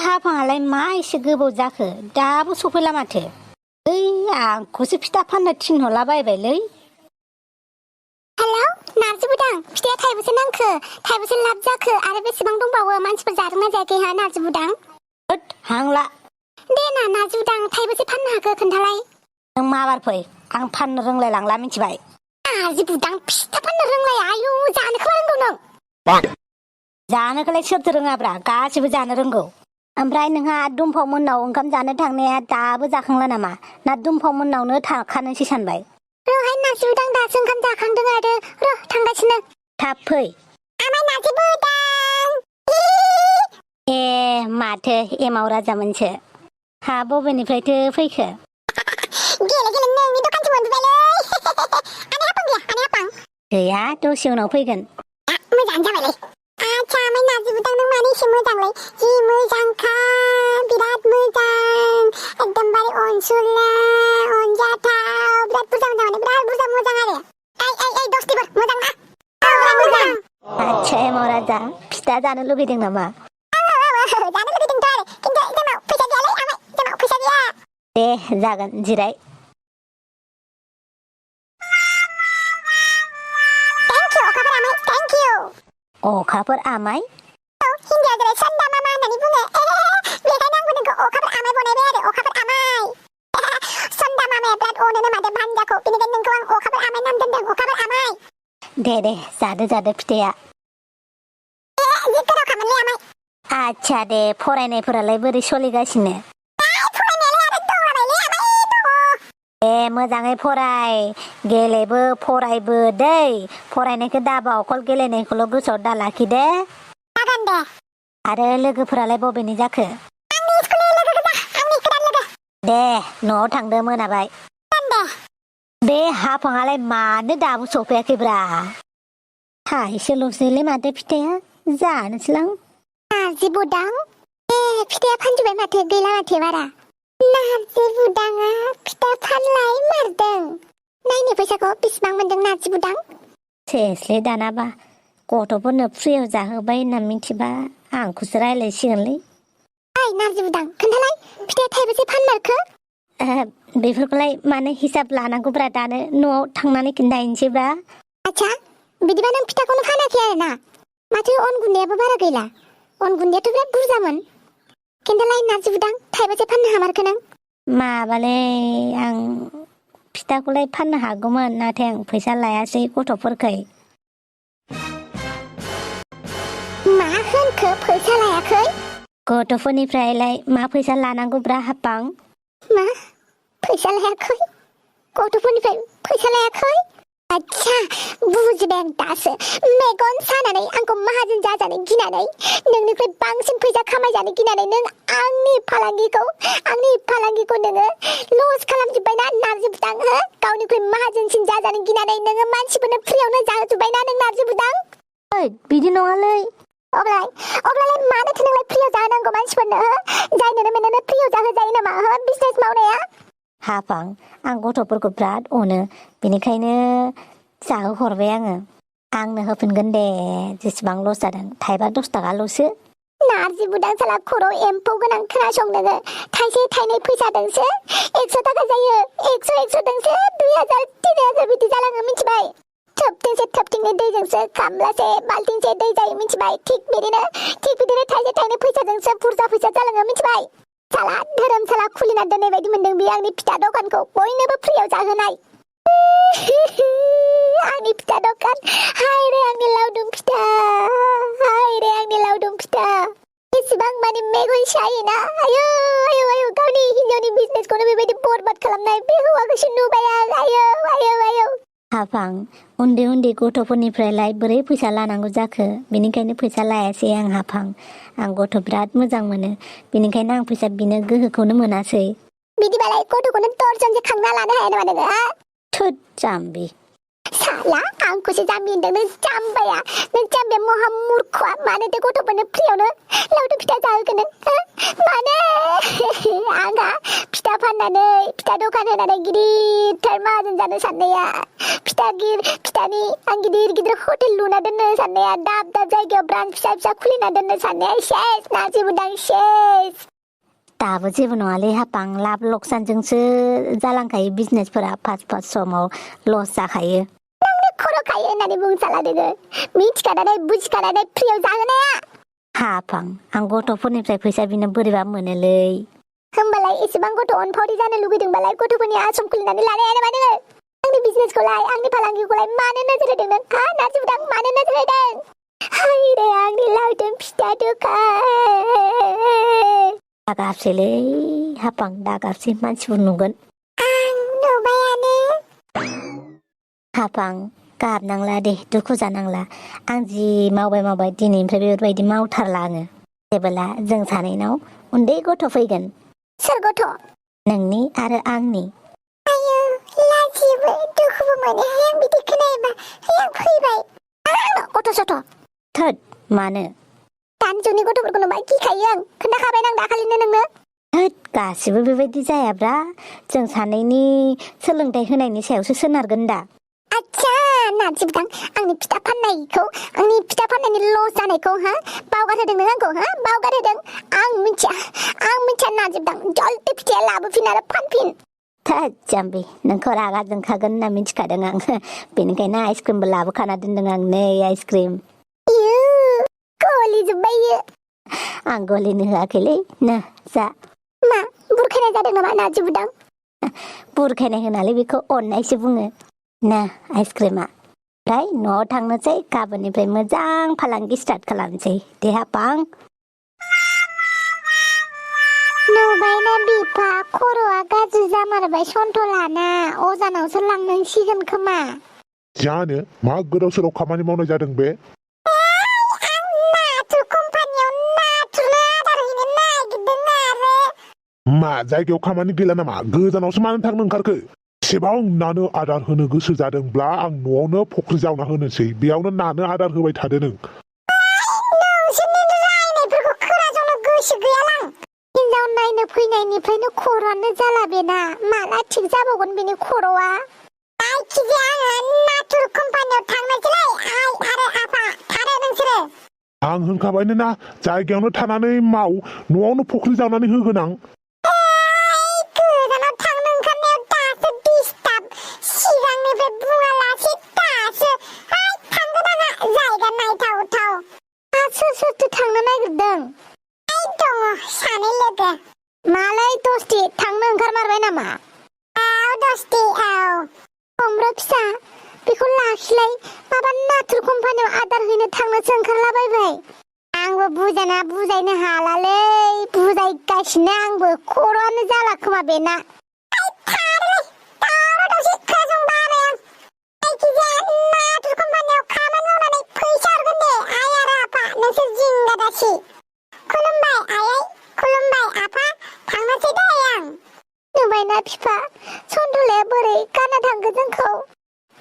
हाफाङालाय मा एसे गोबाव जाखो दाबो सफैला माथो। ओइ आंखौसो फिथा फाननो थिनहरलाबायबायलै। हेलौ नारजि बुदां, फिथाया थाइबेसे नांखो, थाइबेसे लाब जाखो आरो बेसेबां दंबावो? मानसिफोर जादोंना जायाखै हा नारजि बुदां? होद हांला। दे ना नारजि बुदां, थाइबेसे फाननो हाखो खोन्थालाय। नों माबार फै, आं फाननो रोंलाय लांला मिथिबाय। नारजि बुदां फिथा फाननो रोंलाया, आयु जानोखौ रोंगौ नों। जानोखौलाय सोरथो रोङाब्रा, गासिबो जानो रोंगौ। ओमफ्राय नोंहा दुमफाव मोननाव ओंखाम जानो थांनाया दाबो जाखांला नामा? ना दुमफाव मोननावनो थाखानोसै सानबाय? र'हाय नारजि बुदां, दासो ओंखाम जाखांदों आरो र' थांगासिनो। थाब फै। आमाय नारजि बुदां। ए माथो एमाव राजामोनसो। हा बबेनिफ्रायथो फैखो? गेले गेले नोंनि दखानसो मोनबोबायलै। आनै हाफां गैया, आनै हाफां? गैया, दसे उनाव फैगोन। मोजाङानो जाबायलै। आच्छा आमाय नारजि बुदां, नों मानो एसे मोजांलै? जि मोजांखा, बिराद मोजां, एकदमबारे अनसुला, अनजाथाव, बिराद बुरजा मोजां माने, बिराद बुरजा मोजां आरो। ओइ दस्तिफोर मोजां ना? औ बिराद मोजां। आच्छा एमाव राजा, फिथा जानो लुगैदों नामा? जानो लुगैदोंथ' आरो, खिन्थु जोंनाव फैसा गैयालै आमाय, जोंनाव फैसा गैया। दे जागोन, जिराय। थेंकिउ अखाफोर आमाय, थेंकिउ। अखाफोर आमाय? औ, हिन्दियाव जेरै सन्दा मामा होननानै बुङो। बेखायनो आंबो नोंखौ अखाफोर आमाय बनायबाय आरो, अखाफोर आमाय। सन्दा मामाया बिराद अनोनो माथो भान्जाखौ, बेनिखायनो नोंखौ आं अखाफोर आमाय नाम दोनदों, अखाफोर आमाय। दे जादो फिथाया। जि गोथावखामोनलै आमाय। आच्छा दे, फरायनायफोरालाय बोरै सोलिगासिनो? फरायनायालाय आरो दंलाबायलै आमाय, दङ। ए मोजाङै फराय, गेलेबो फरायबो दै। फरायनायखौ दाबाव, अकल गेलेनायखौल' गोसोआव दालाखि दे। जागोन दे। आरो लोगोफोरालाय बबेनि जाखो? आंनि स्कुलनि लोगो गोजा, आंनि गोदान लोगो। दे न'आव थांदो, मोनाबाय। जागोन दे। बे हाफाङालाय मानो दाबो सफैयाखैब्रा? थाइसेल'सैलै माथो फिथाया, जानोसैलां। नारजि बुदां, फिथाया फानजोब्बाय माथो, गैला माथो बारा। नारजि बुदाङा फिथा फानलाय मारदों। नायनो फैसाखौ बेसेबां मोनदों नारजि बुदां? सेसलै दानाबा, गथ'फोरनो फ्रियाव जाहोबाय होनना मिथिबा आंखौसो रायलायसिगोनलै। ओइ नारजि बुदां, खोन्थालाय फिथाया थाइबेसे फानमारखो? बेफोरखौलाय मानो हिसाब लानांगौब्रा, दानो न'आव थांनानै खिन्थाहैनोसैब्रा। आच्छा, बिदिबा नों फिथाखौनो फानाखै आरो ना? माथो अन गुन्दैयाबो बारा गैला। अन गुन्दैयाथ' बिराद बुरजामोन। खिन्थालाय नारजि बुदां, थाइबेसे फाननो हामारखो नों? माबालै, आं फिथाखौलाय फाननो हागौमोन, नाथाय आं फैसा लायासै गथ'फोरखै। मा होनखो, फैसा लायाखै? गथ'फोरनिफ्रायलाय मा फैसा लानांगौब्रा हाफां? मा? फैसा लायाखै? गथ'फोरनिफ्राय फैसा लायाखै? आच्छा, बुजिबाय आं दासो। मेगन सानानै आंखौ माहाजोन जाजानो गिनानै, नोंनिफ्राय बांसिन फैसा खामायजानो गिनानै नों आंनि फालांगिखौ नोङो लस खालामजोब्बायना नारजि बुदां, हो? गावनिख्रुइ माहाजोनसिन जाजानो गिनानै नोङो मानसिफोरनो फ्रियावनो जाहोजोब्बायना नों नारजि बुदां? ओइ बिदि नङालै। अब्लालाय मानोथो नोंलाय फ्रियाव जाहोनांगौ मानसिफोरनो, हो? जायनोनो मेनोनो फ्रियाव जाहोजायो नामा, हो? बिजनेस मावनाया? हाफां, आं गथ'फोरखौ बिराद अनो, बेनिखायनो जाहोहरबाय आङो। आंनो होफिनगोन दे, जेसेबां लस जादों, थाइबा 10 थाखाल'सो। नारजि बुदां साला खर' एम्फौ गोनां, खोनासं नोङो। थाइसे थाइनै फैसादोंसो 100 थाखा जायो, 100 दोंसो 2000 3000 बिदि जालाङो, मिथिबाय? थोबथिंसे दैजोंसो गामलासे बाल्थिंसे दै जायो, मिथिबाय? थिग बिदिनो थाइसे थाइनै फैसाजोंसो बुरजा फैसा जालाङो, मिथिबाय? साला धोरोमसाला खुलिना दोननाय बायदि मोनदों बियो आंनि फिथा दखानखौ, बयनोबो फ्रियाव जाहोनाय। आंनि फिथा दखान, हाय रे आंनि लावदुम फिथा, एसेबां माने मेगन सायोना, आयौ गावनि हिन्जावनि बिजनेसखौनो बेबायदि बरबाद खालामनाय बे हौवाखौसो नुबाय आं, आयौ। हाफां, उन्दै गथ'फोरनिफ्रायलाय बोरै फैसा लानांगौ जाखो? बेनिखायनो फैसा लायासै आं हाफां। आं गथ' बिराद मोजां मोनो, बेनिखायनो आं फैसा बिनो गोहोखौनो मोनासै। बिदिबालाय गथ'खौनो 10 जनसो खांना लानो हाया नामा नोङो, हा? थोद जाम्बि। साला आंखौसो जाम्बि होनदों नों जाम्बाया नों जाम्बिया महा मुर्खआ मानो दे गथ'फोरनो फ्रियावनो लावदुम फिथा जाहोगोन नों मानो आंहा फिथा फाननानै फिथा दखान होनानै गिदिरथार माहाजोन जानो साननाया फिथानि आं गिदिर गिदिर हटेल लुना दोननो साननाया दाब दाब जायगायाव ब्रान्च फिसा फिसा खुलिना दोननो साननाया सेस नाजिबोदां सेस दाबो जेबो नङालै हापां लाब लकसानजोंसो जालांखायो बिजनेसफोरा फार्स्ट समाव लस जाखायो नोंनो खर' खायो होननानै बुंसाला नोङो मिथिखानानै बुजिखानानै फ्रियाव जाहोनाया हापां आं गथ'फोरनिफ्राय फैसा बिनो बोरैबा मोनोलै होमबालाय एसेबां गथ' अनफावरि जानो लुगैदोंबालाय गथ'फोरनि आश्रम खुलिनानै लानायानो मानो आंनि बिजनेसखौलाय आंनि फालांगिखौलाय मानो नोजोर होदों नों हा नाजिबोदां मानो नोजोर होदों हायरे आंनि लावदुम फिथा दखान दागाबसैलै हापां दागाबसै मानसिफोर नुगोन आं नुबायानो हापां गाबनांला दे दुखु जानांला आं जि मावबाय दिनैनिफ्राय बेफोरबायदि मावथारला आङो जेबोला जों सानैनाव उन्दै गथ' फैगोन सोर गथ' नोंनि आरो आंनि आयौ लाजियोबो दुखुबो मोनो आं बिदि खोनायोबा आं फैबाय गथ' सथ' थोद मानो दानि जुगनि गथ'फोरखौ नुबाय गिखायो आं खोन्थाखाबाय आं दाखालिनो नोंनो थोद गासिबो बेबायदि जायाब्रा जों सानैनि सोलोंथाइ होनायनि सायावसो सोनारगोन दा आच्छा नाजिबदां आंनि फिथा फाननायनि लस जानायखौ हा बावगारहोदों नों आंखौ हा बावगारहोदों आं मिथिया नाजिबदां जल्दी फिथाया लाबोफिन आरो फानफिन थोद जाम्बि नोंखौ रागा जोंखागोन होनना मिथिखादों आं बेनिखायनो आइसक्रिमबो लाबोखाना दोनदों आं नै आइसक्रिम गलिजोब्बायो आं गलिनो होआखैलै नो जा मा बुरखायनाय जादों नामा नाजिबदां बुरखायनाय होनालै बेखौ अननायसो बुङो ना आइसक्रिमा ओमफ्राय न'आव थांनोसै गाबोननिफ्राय मोजां फालांगि स्टार्ट खालामसै दे हापां नुबायना बिफा खर'आ गाज्रि जामारबाय सन्थलाना अजानावसो लांनांसिगोन खोमा जानो मा गोदाव सोराव खामानि मावनाय जादों बे मा जायगायाव खामानि गैला नामा गोजानावसो मानो थांनो ओंखारखो एसेबां नानो आदार होनो गोसो जादोंब्ला आं न'आवनो फुख्रि जावना होनोसै बेयावनो नानो आदार होबाय थादो नों हिनजाव नायनो फैनायनिफ्रायनो खर'आनो जाला बेना माला थिग जाबावगोन बेनि खर'आ जायखिजाया आङो नाथुर कम्पानियाव थांनोसैलै आइ आरो आफा थारो नोंसोरो आं होनखाबायनो ना जायगायावनो थानानै माव न'आवनो फुख्रि जावनानै होगोन आं गोजानाव थांनो ओंखारनायाव दासो डिस्टार्ब सिगांनिफ्राय बुङालासे दासो थांगोन आंहा जायगा नायथावथाव सोरथो थांनो नागिरदों दङ सानै लोगो मालाय दस्ति थांनो ओंखारमारबाय नामा दस्ति हमरो फिसा बेखौ लाखिलाय माबा नाथुर कम्पानियाव आदार हैनो थांनोसो ओंखारलाबायबाय आंबो बुजायनो हालालै बुजायगासिनो आंबो खर'आनो जाला खोमा बेना नाथुर कम्पानियाव खामानि मावनानै फैसा हरगोन दे आइ आरो आफा नोंसोर जिंगा दासि खुलुमबाय आयै खुलुमबाय आफा थांनोसै दे आं नुबायना बिफा सन्थलाया बोरै गानना थांगो जोंखौ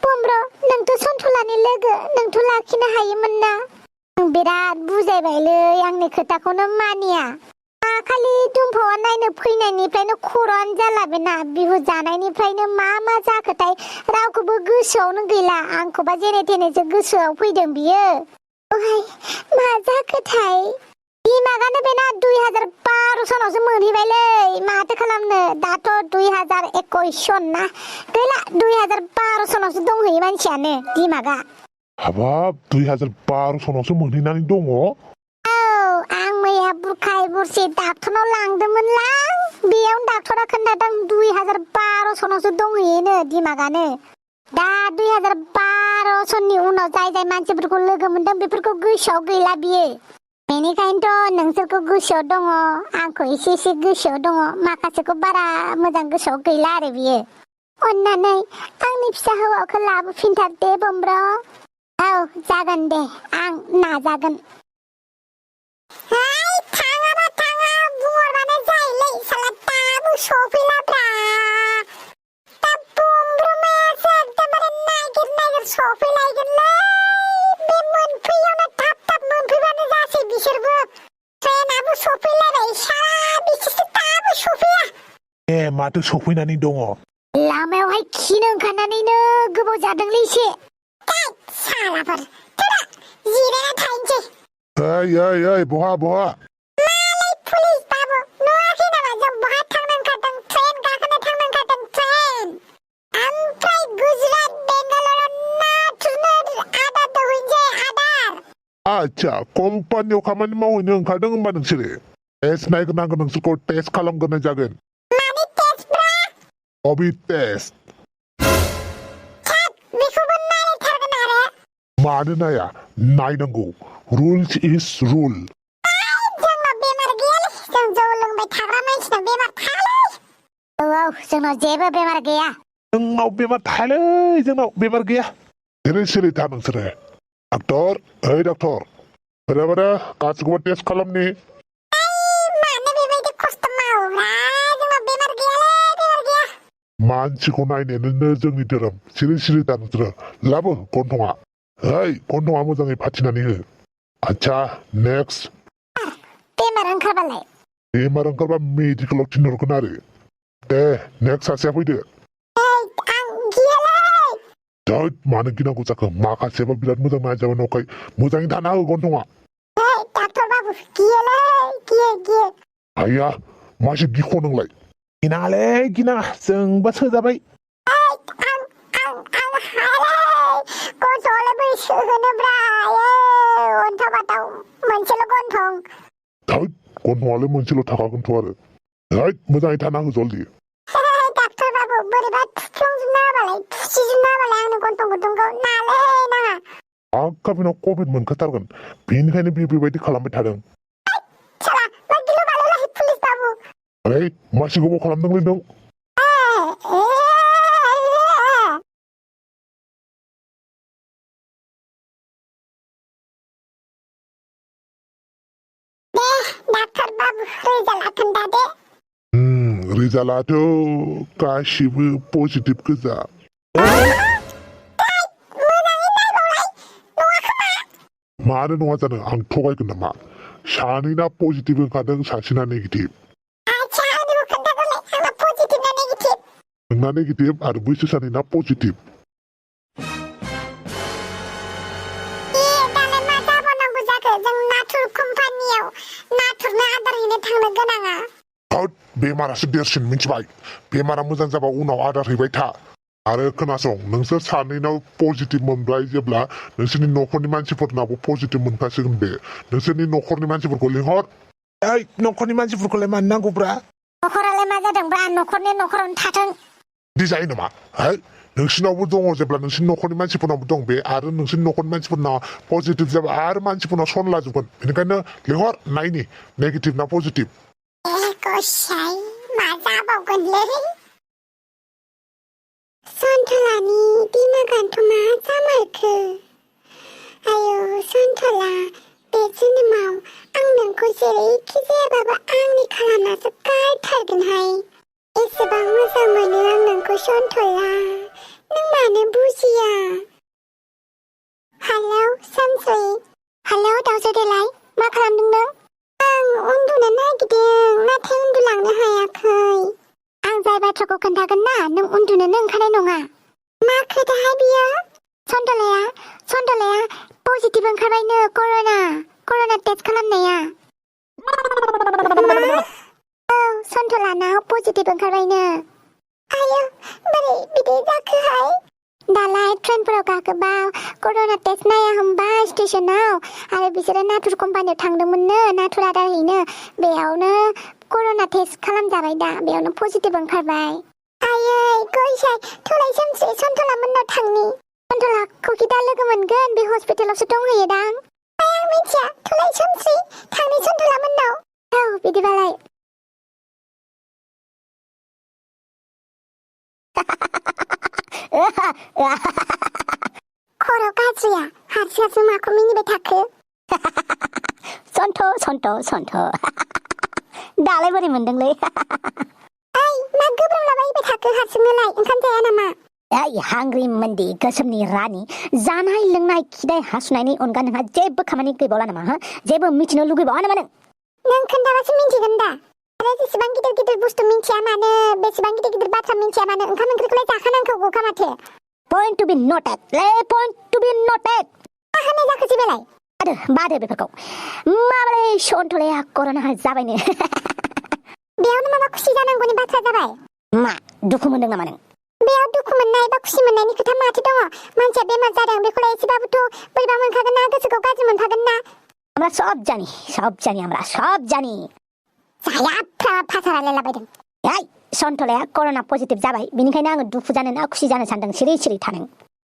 बम्ब्र नोंथ' सन्थलानि लोगो नोंथ' लाखिनो हायोमोन ना आं बिराद बुजायबायलै आंनि खोथाखौनो मानिया खालि दुमफावा नायनो फैनायनिफ्रायनो खर'आनो जाला बेना बिहु जानायनिफ्रायनो मा जाखोथाय रावखौबो गोसोआवनो गैला आंखौबा जेने थेनेसो गोसोआव फैदों बियो ओहाय मा जाखोथाय दिमागानो बेना 2012 सनावसो मोनहैबायलै माथो खालामनो दाथ' 2021 सन ना गैला 2012 सनावसो दंहैयो मानसियानो दिमागा हाबाब 2012 सनावसो मोनहैनानै दङ आं मैया बुरखाय बुरसि डाक्टरनाव लांदोंमोनलां बेयावनो डाक्टरा खोन्थादों 2012 सनावसो दंहैयोनो दिमागानो दा 2012 सननि उनाव जाय मानसिफोरखौ लोगो मोनदों बेफोरखौ गोसोआव गैला बियो बेनिखायनोथ' नोंसोरखौ गोसोआव दङ आंखौ एसे गोसोआव दङ माखासेखौ बारा मोजां गोसोआव गैला आरो बियो अन्नानै आंनि फिसा हौवाखौ लाबोफिनथार दे बम्ब्र औ जागोन दे आं नाजागोन थाङाबा थाङा बुंहरबानो जायोलै साला दाबो सफैलाब्रा दा बम्ब्रमायासो एकदमबारे नागिर ट्रेनाबो सफैलायबाय साला बिसोरसो दाबो सफैया माथो सफैनानै दङ लामायावहाय खिनो ओंखारनानैनो गोबाव जादोंलै एसे सालाफोर थोरा जिरायना थाहैनोसै ओइ बहा मालाय पुलिस बाबु नुवाखै नामा जों बहा थांनो ओंखारदों ट्रेन गाखोनो थांनो ओंखारदों ट्रेन ओमफ्राय गुजरात बेंगालराव नाथुरनो आदार दौहैनोसै आदार आच्छा कम्पानियाव खामानि मावहैनो ओंखारदों होनबा नोंसोरो टेस्ट नायग्रोनांगोन नोंसोरखौ टेस्ट खालामग्रोनाय जागोन मानि टेस्ट ब्रा बबे टेस्ट बेखौबो नायथारगोन आरो मानो नाया नायनांगौ रुल्स इज रुल जोंनाव बेमार गैयालै जों जौ लोंबाय थाग्रा मानसिनाव बेमार थायालै औ जोंनाव जेबो बेमार गैया जोंनाव बेमार थायालै जोंनाव बेमार गैया सिरि था नोंसोरो डाक्टर ओइ डाक्टर बारे गासिखौबो टेस्ट खालामनि मानो बेबायदि खस्थ' मावोब्रा जोंनाव बेमार गैयालै बेमार गैया मानसिखौ नायनायानो जोंनि धोरोम सिरि था नोंसोरो लाबो गन्थङा ओइ गन्थङा मोजाङै फाथिनानै हो आच्छा नेक्स्ट बेमार ओंखारबालाय बेमार ओंखारबा मेडिकेलाव थिनहरगोन आरो दे नेक्स्ट सासेया फैदो आं गियालै थोद मानो गिनांगौ जाखो माखासेबा बिराद मोजां नायजाबाय नंखाय मोजाङै थाना हो गन्थङा डाक्टर बाबु गियोलै गियो आया मासे गिख' नोंलाय गिनाङालै गिनाङा जोंबा सोजाबाय आं हायालै गन्थङालाय बोरै सोहोनोब्रा अन्थाव बाथाव मोनसेल' गन्थं थोद गन्थङालाय मोनसेल' थाखागोनथ' आरो हैद मोजाङै थाना हो जल्दि डाक्टर बाबु बोरैबा थुफ्लंजोबना होबालाय थुसिजोबना होबालाय आंनि गन्थं गुदुंखौ नालै नाङा आखा बेनाव कभिड मोनखाथारगोन बेनिखायनो बेबायदि खालामबाय थादों साला मा गिलु बालुलाय पुलिस बाबु ओइ मासे गोबाव खालामदोंलै नों डाक्टर बाबु रिजाल्टआ खोन्थादो रिजाल्टआथ' गासिबो पजिटिभ गोजा मानो नङा जानो आं थगायगोन नामा सानैना पजिटिभ ओंखारदों सासेना नेगेटिभ नोंना नेगेटिभ आरो बैसो सानैना पजिटिभ बेमारासो देरसिन मिथिबाय बेमारा मोजां जाबा उनाव आदार हैबाय था आरो खोनासं नोंसोर सानैनाव पजिटिभ मोनबाय जेब्ला नोंसोरनि न'खरनि मानसिफोरनावबो पजिटिभ मोनखासिगोन बे नोंसोरनि न'खरनि मानसिफोरखौ लिंहर ओइ न'खरनि मानसिफोरखौलाय मानो नांगौब्रा न'खरालाय मा जादोंब्रा न'खरावनो थाथों बिदि जायो नामा नोंसिनावबो दङ जेब्ला नोंसिनि न'खरनि मानसिफोरनावबो दं बे आरो नोंसिनि न'खरनि मानसिफोरनाव पजिटिभ जाबा आरो मानसिफोरनाव सन लाजोबगोन बेनिखायनो लिंहर नायनि नेगेटिभ ना पजिटिभ गसाय मा जाबावगोनलै सन्थलानि बिमा गान्थङा जामारखो आयौ सन्थला बे जोनोमाव आं नोंखौ जेरैखि जायाबाबो आंनि खालामनासो गारथारगोनहाय एसेबां मोजां मोनो आं नोंखौ सन्थला नों मानो बुजिया हेलौ सानस्रि हेलौ दावजो देलाय मा खालामदों नों आं उन्दुनो नागिरदों नाथाय उन्दुलांनो हायाखै आं जाय बाथ्राखौ खोन्थागोन ना नों उन्दुनोनो ओंखारनाय नङा मा खोथाहाय बियो सन्थलाया पजिटिभ ओंखारबायनो कर'ना टेस्ट खालामनाया औ सन्थलानाव पजिटिभ ओंखारबायनो आयौ बोरै बिदि जाखोहाय दालाय ट्रेनफोराव गाखोबा कर'ना टेस्ट नाया होमबा स्टेशनाव आरो बिसोरो नाथुर कम्पानियाव थांदोंमोननो नाथुर आदार हैनो बेयावनो कर'ना टेस्ट खालामजाबाय दा बेयावनो पजिटिभ ओंखारबाय आयै गयसाय थलाय सोमस्रि सन्थला मोननाव थांनि सन्थलाखौ दा लोगो मोनगोन बे हस्पिटालावसो दंहैयोदां आं मिथिया थलाय सोमस्रि थांनि सन्थला मोननाव औ बिदिबालाय खर' गाज्रिया हारसिंसो माखौ मिनिबाय थाखो सन्थ' दालाय बोरै मोनदोंलै ओइ मा गोब्राबलाबायबाय थाखो हारसिंनोलाय ओंखाम जाया नामा हांग्रि मोनदि गोसोमनि रानि जानाय लोंनाय खिनाय हासुनायनि अनगा नोंहा जेबो खामानि गैबावला नामा जेबो मिथिनो लुगैबावा नामा नों नों खोन्थाबासो मिन्थिगोन दा आरो जेसेबां गिदिर गिदिर बुस्थु मिन्थिया मानो बेसेबां गिदिर गिदिर बाथ्रा मिन्थिया मानो ओंखाम ओंख्रिखौलाय जाखानांखागौखा माथो point to be नटेड point to be नटेड मा होननाय जाखो बेलाय बादो बेफोरखौ माबोरै सन्थलाया कर'ना जाबायनो बेयावनो माबा खुसि जानांगौनि बाथ्रा जाबाय मा दुखु मोनदों नामा नों बेयाव दुखु मोननाय बा खुसि मोननायनि खोथा माथो दङ मानसिया बेमार जादों बेखौलाय एसेबाबोथ' बोरैबा मोनखागोन ना गोसोखौ गाज्रि मोनखागोन ना আমরা সব জানি আমরা সব জানি जाया फासारालायलाबायदों এই सन्थलाया कर'ना पजिटिभ जाबाय बिनिखायनो आङो दुखु जानो ना खुसि जानो सानदों सिरि सिरि थानो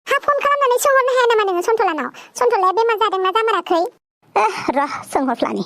हा फन खालामनानै सोंहरनो हाया नामा नोङो सन्थलानाव सन्थलाया बेमार जादोंना जामाराखै र' सोंहरफ्लानि